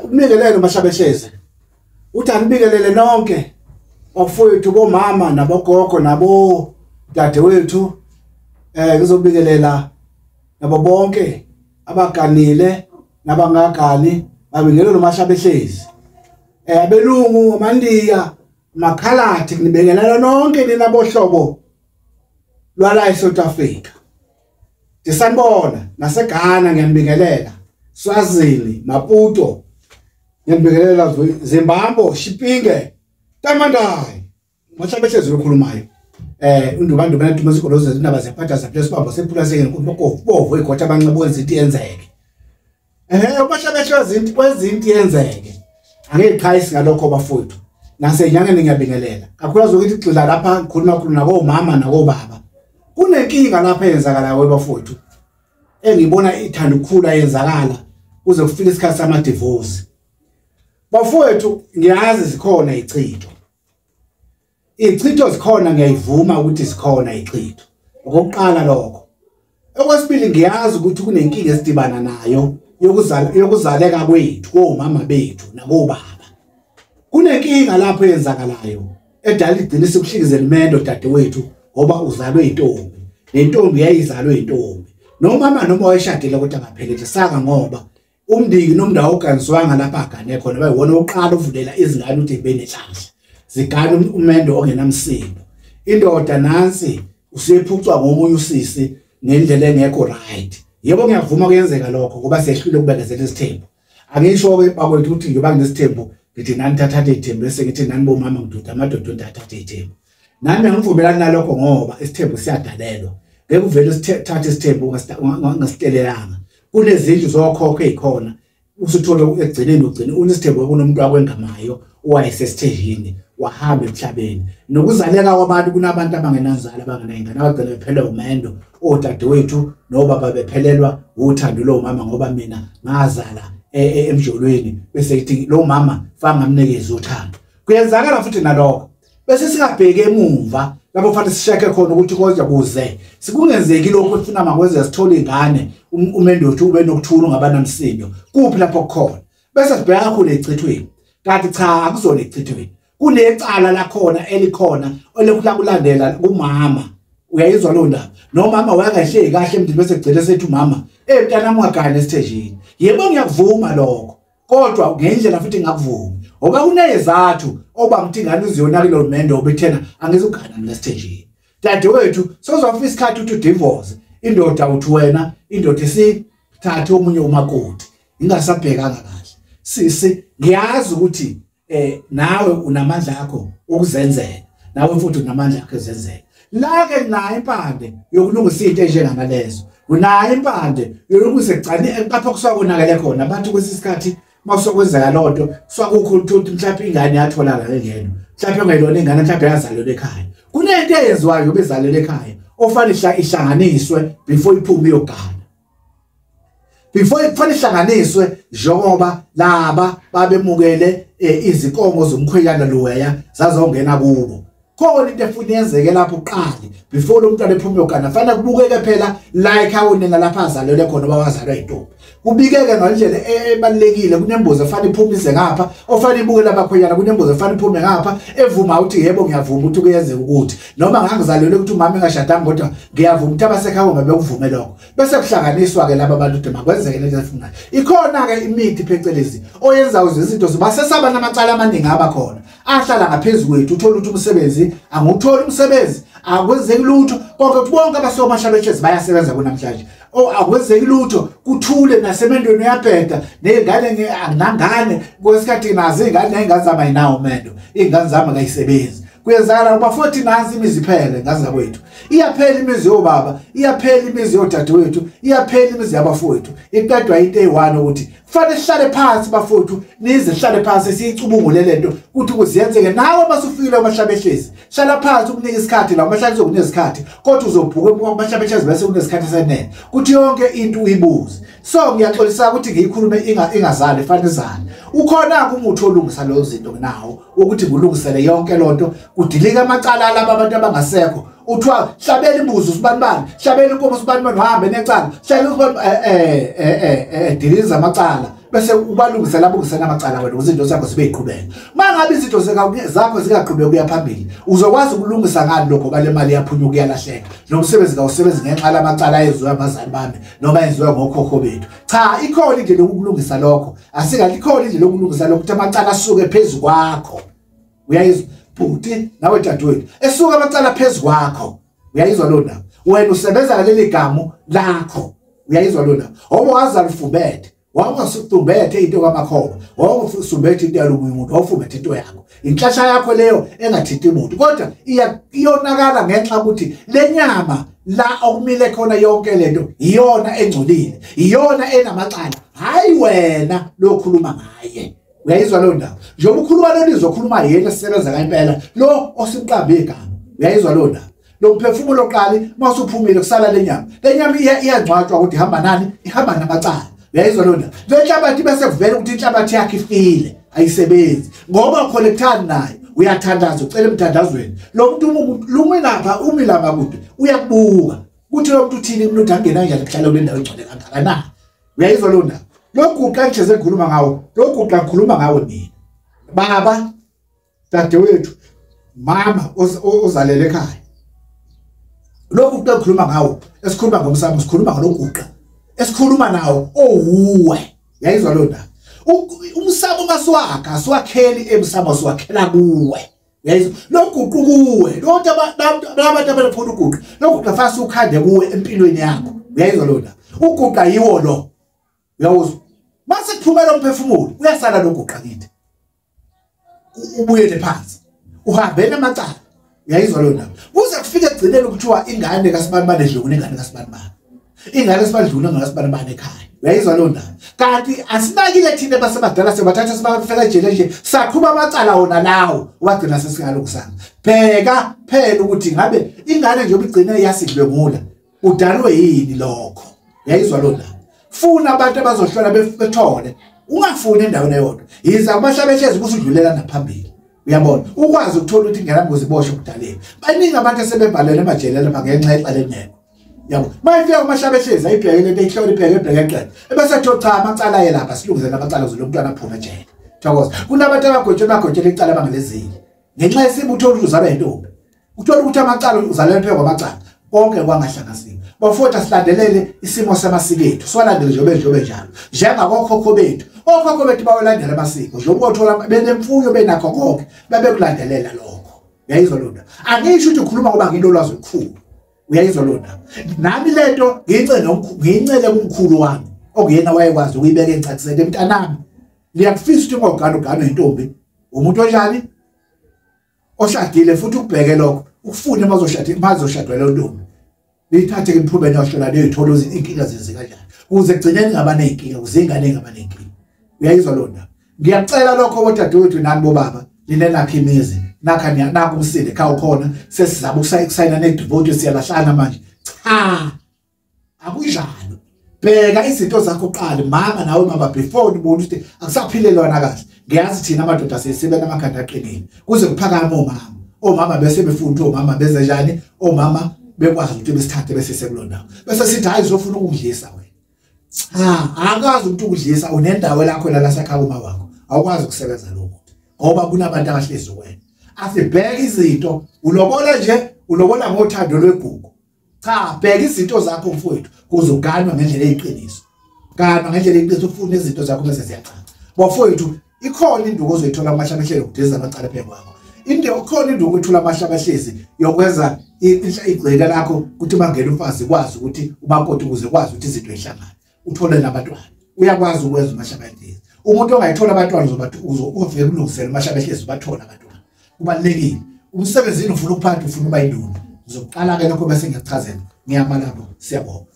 Ubingelelo Mashabehlezi. Uthi anibingelele nonke bafowethu, bomama nabogogo nabo dadewethu. Ngizobingelela nabo bonke abaganile nabangagani, babingelelo Mashabehlezi. Abelungu, amandiya, makhalathi, nibingelela nonke nina bohlobo lwala eSouth Africa. Ndisanibona naseGhana, ngiyanibingelela. Swazini, Maputo, ngiyanibingelela. Zimbabwe, Shipinge, Tamandai. Mashabehlezi lokhulumayo. Undubandu bana duma izikolo zezindaba zephatha zaphela sibambo sephula sengenkulu bovu igotha abancebo wenza into yenzeke. Mashabehlezi wenza into yenzeke. Angiqhayisi ngalokho bafowethu. Nasenyangeni ngiyabingelela. Kakhulukazi ukuthi gxila lapha ngikhuluma khulu nakomama nakobaba. Kunenkinga lapha eyenzakalayo bafowethu, engibona ithanda ukukhula yenzakala kuze kufike isikhathi sama divorce. Bafowethu, ngiyazi zikhona ichitho. Ichitho zikhona, ngiyayivuma ukuthi zikhona ichitho. Okokuqala lokho. Okwesibili, ngiyazi ukuthi kunenkinga esidibana nayo yokuzaleka kwethu komama bethu nakobaba. Kunenkinga lapho eyenzakalayo edala igcina sikuhlikizela imendo dadewethu, ngoba uzalwe intombi, nentombi yayizalwe intombi. Nomama noma wayeshadile kodwa akaphelele ngoba umndiki nomndawo oganiswanga lapha agane khona, bayiwona oqala uvulela izingane ukuthi benenhlanhla zigane umendo ongenamsindo. Indoda nansi usephucwa ngomunye usisi ngendlela engekho right. Yebo, ngiyavuma kuyenzeka lokho ngoba siyehlule ukubekezela isithembu. Angisho ke bakwethu ukuthi njengoba nginesithembu ngithi nani thathathe ithembu, bese ngithi nani bomama ngiduda amadoda ontathathe ithembu. Nami angivumelani nalokho ngoba isithembu siyadalelwa. Ngeke uvele usithathe isithembu ungasitelelanga. Kunezindlu zokhokho ezikhona, usuthola ekugcineni ugcine unesithembu kunomuntu akwengamayo owayesesithejini wahamba emhlabeni. Nokuzaleka kwabantu, kunabantu abangenanzalo abangenayingane abagcina bephelelwa umendo, odadewethu nobaba bephelelwa uthando lomama, ngoba mina ngazala emjolweni bese ngithi lo mama fangamnikeza uthando. Kuyenzakala futhi nalokho. Bese singabheki emuva lapho fanele sisheke khona ukuthi kodwa kuze sikungenzeki lokho efuna makwenzeka sithole ingane umendo wethu ube nokuthula ungabanamsindo. Kuphi lapho kukhona? Bese sibheka kakhulu echithweni. Kanti cha, akuzona echithweni. Kunecala lakhona elikhona elokulakulandela kumama. Uyayizwa lo ndaba. Nomama wayengahleki kahle emndeni, bese gcina sethi umama, mntanami ungagani esithejini. Yebo, ngiyakuvuma lokho. Kodwa ngendlela futhi ngakuvuma. Ngoba kunezathu oba ngithi ingane uziyona kulo mendo obethena angizugana mina esithejini. Dadewethu, sozofika isikhathi uthi divorce. Indoda uthi wena, indoda isithathe omunye umakoti. Ingasabhekanga kahle. Sisi, ngiyazi ukuthi nawe unamandla akho ukuzenzela. Nawe futhi unamandla akho ezenzela. La ke nayo impande yokulungisa into enjengalezo. Unayo impande yokulungisa egcane lapho kusakonakele khona. Abantu kwesisikhathi mawusokwenzeka lonto swakukho ukuthi mhlawumbe ingane yatholakala ngeno, mhlawumbe ongayilona ingane, mhlawumbe yazalelwa ekhaya. Kunento eyenziwayo bezalelwe ekhaya ofanele ihlanganiswe before iphume iyogana. Before kufanele ihlanganiswe, njengoba laba babemukele izinkomo zomkhwenyana loya zazongena kubo. Khona into efuna yenzeke lapho uqali before lo mntwana ephume yogana, fanele kubukeke phela like awunina lapha azalelwe khona bawazalwa intombi. Kubikeke ngendlela ebalekile. Kunembuzo efanele iphume ize ngapha, ofanele ibuke labakhwenyana, kunembuzo efanele iphume ngapha evuma ukuthi yebo ngiyavuma ukuthi kuyenzeka ukuthi noma ngangizalelwe ukuthi umama engashadanga, kodwa ngiyavuma ukuthi abasekhaya bekuvume lokho. Bese kuhlanganiswa ke laba bantu ukuthi makwenzeke lento efunayo. Ikhona ke imithi phecelezi oyenza izinto ziba sesaba namacala amaningi abakhona ahlala ngaphezulu kwethu. Uthola ukuthi umsebenzi angutholi umsebenzi, akwenzeki lutho, konke bonke abasomashabehlezi bayasebenza kunamhlanje. Akwenzeki lutho, kuthule nasemendweni uyabheda nezingane anginangane kwesikhathi nazo izingane nezingane zami ayinawo umendo, izingane zami akayisebenzi. Kuyenzakala ngoba futhi nansi imizi iphele ngazi zakwethu. Iyaphela imizi yobaba, iyaphela imizi yodadewethu, iyaphela imizi yabafowethu. Iqedwa into eyi-1 ukuthi kufanele sihlale phansi bafowethu, nize sihlale phansi siyicubungule lento ukuthi kuziyenzeke. Nawe masufikile uMashabehlezi, hlala phansi ukunike isikhathi la uMashabehlezi kunesikhathi, kodwa uzobhuka uMashabehlezi bese kunesikhathi esenele ukuthi yonke into uyibuze. So ngiyaxolisa ukuthi ngiyikhulume ingazali fanele izale. Ukhona umuthi olungisa lezo zinto nawo ukuthi ngilungisele yonke lonto, kudilika amacala laba abantu abangasekho Uthiwa hlabela imbuzi usibanibani, hlabela inkomo usibanibani, uhambe necala, hlabela usibanibani, diliza amacala bese ubalungisa labo kusena amacala wena ukuze izinto zakho zibe iqhubeka. Mangabe izinto zakho zingaqhubeki kuya phambili, uzokwazi ukulungisa ngani lokho ngoba le mali yaphunyuka iyalahleka. Nomsebenzi kawusebenzi ngenxa lamacala ayenziwa abazali bami noma ayenziwa ngokhokho bethu. Cha, ikhona indlela yokulungisa lokho. Asingathi ikhona indlela yokulungisa lokho ukuthi amacala asuke phezu kwakho. Uyayizwa bhuti nawe dadewethu, esuka amacala phezu kwakho. Uyayizwa lona? Wena usebenza ngaleli gamu lakho. Uyayizwa lona? Oba wazala ufumbethe, wawungasukumbethe into kwamakhoba, wawusumbethe into yalomunye umuntu, wawufumbethe into yakho. Inhlasha yakho leyo engathinti umuntu, kodwa iyonakala ngenxa ukuthi le nyama la okumile khona yonke lento iyona engcolile, iyona enamacala, hayi wena lokhuluma ngaye. Uyayizwa leyo ndaba? Njengoba ukhuluma lona izokhuluma yena esisebenza ngempela lo osimqambe igama. Uyayizwa leyo ndaba? Lo mphefumulo oqali mawusuphumile kusala le nyama. Le nyama iyangcwatshwa ukuthi ihamba nani? Ihamba namacala. Uyayizwa leyo ndaba? Le nhlabathi bese kuvela ukuthi inhlabathi yakhe ifile, ayisebenzi. Ngoba uconnectani naye, uyathandaza, ucela emthandazweni. Lo muntu lumi lapha, umi lapha kude, uyakubuka. Kuthi lo muntu uthini umuntu angena kanjani kuhlala kule ndawo engcole kangaka na? Uyayizwa leyo ndaba? Lokhu xa ngikhuluma ngawo, lokhu xa ngikhuluma ngawo mina. Baba, dadewethu, mama ozalele ekhaya. Lokhu xa ngikhuluma ngawo, esikhuluma ngomsamo, sikhuluma ngaloguqa. Esikhuluma nawo owuwe. Uyayizwa leyo ndaba? Umsamo masiwakha, asiwakheli emsamo, siwakhela kuwe. Uyayizwa? Loguqa kuwe. Lonke abantu abafuna uguqa. Loguqa fast ukhande kuwe empilweni yakho. Uyayizwa leyo ndaba? Uguqa yiwo lo. Uyawuzwa? Mase kuphumela umphefumulo, uyasala loguqa kithi. Ubuyele phansi. Uhambe namacala. Uyayizwa leyo ndaba? Kuze kufike egcineni ukuthiwa ingane kaSibanibani edlule ingane kaSibanibani. Ingane esibadlule ngakaSibanibani ekhaya. Uyayizwa leyo ndaba? Kanti asinakile thina basebadala sebathatha sibafela ejele nje, saqhuba amacala wona lawo, wagcina sesingalungisanga. Bheka phela ukuthi ngabe ingane njengoba igcine yasidlwengula, udalwe yini lokho? Uyayizwa leyo ndaba? Funa abantu abazohlola bethole, ungafuni endaweni eyodwa. Yiza kubahlabehlezi kusudlulela naphambili. Uyabona? Ukwazi ukuthola ukuthi ingane yami iboshwe kudaleni. Baningi abantu asebebhalele emajele lapha ngenxa yecala elingekho. Yabo. Mayifika kumahlabehlezi ayibheke lento eyihlole ibheke ibheke eqede. Ebese ethi cha amacala aye lapha silungise namacala ukuze lo mntwana aphume ejele. Thokoza. Kunabantu abagwetshwe bagwetshela icala abangelezile. Ngenxa yesimo uthola ukuthi uzalwa intombi. Uthola ukuthi amacala uzalelwe phezu kwamacala. Konke kwangahlangasiwe. Bafowethu asilandelele isimo samasiko ethu. Siwalandele njengoba njalo. Njengakokhokho bethu. Okhokho bethu bawalandela amasiko. Njengoba uthola benemfuyo benakho konke, babekulandelela lokho. Uyayizwa lona? Angisho ukuthi ukhuluma ngoba nginolwazi olukhulu. Uyayizwa lona? Nami lento ngiyincele kumkhulu wami okuyena wayekwazi ukuyibeka encacisele mntanami. Ngiyakufisa ukuthi ngogana ugana intombi. Umuntu onjani? Oshadile futhi ukubheke lokho. Ukufune mazoshadwa leyo ntombi. Nithathe ke niphume niyohlola niyothola inkinga zenzeka kanjani. Ukuze kugcineni ngaba nezinkinga, ukuze ingane ingaba nenkinga. Uyayizwa lona? Ngiyacela lokho bodadewethu nani bobaba, nina nakho imizi, nakha nakho umsile ekhaya ukhona, sesizama ukusayina ne-divorce siyalahlana manje. Cha, akunjalo. Bheka izinto zakho kuqala, mama nawe mama, before ubone ukuthi akusaphilelwana kahle. Ngiyazi thina amadoda sesibe namakhanda aqinile. Kuze kuphakame omama. Omama bese befunda, omama beze njani? Omama bekwazi ukuthi besithathe bese sekulondawo. Bese sithi hayi uzofuna ukudlisa wena. Cha, akazi ukuthi ukudlisa unendawo lakho la lasekhaya uma wakho. Awukwazi ukusebenza lokho ngoba kunabantu abahlezi wena. Asibheke izinto, ulobola nje, ulobola ngothando lwegugu. Cha, bheka izinto zakho mfowethu kuze uganwe ngendlela eyiqiniso. Ganwa ngendlela eyiqiniso ufune izinto zakho bese ziyacaca. Bafowethu, ikhona induku ozoyithola kumahlabehlezi ukudeza amacala phezu kwakho. Ikhona induku oyithola amahlabehlezi yokwenza igceke lakho ukuthi bangene umfazi kwazi ukuthi umakoti ukuze kwazi ukuthi izinto zihlangane. Uthole nabantwana. Uyakwazi ukwenza umahlabehlezi. Umuntu ongayithola abantwana uzofika kulungisela umahlabehlezi ubathola abantwana. Kubalulekile. Umsebenzini ufuna ukuphatha, ufuna uba induna. Ngizoqala ke lokho bese ngiyakuchazela. Ngiyama lapho. Siyabonga.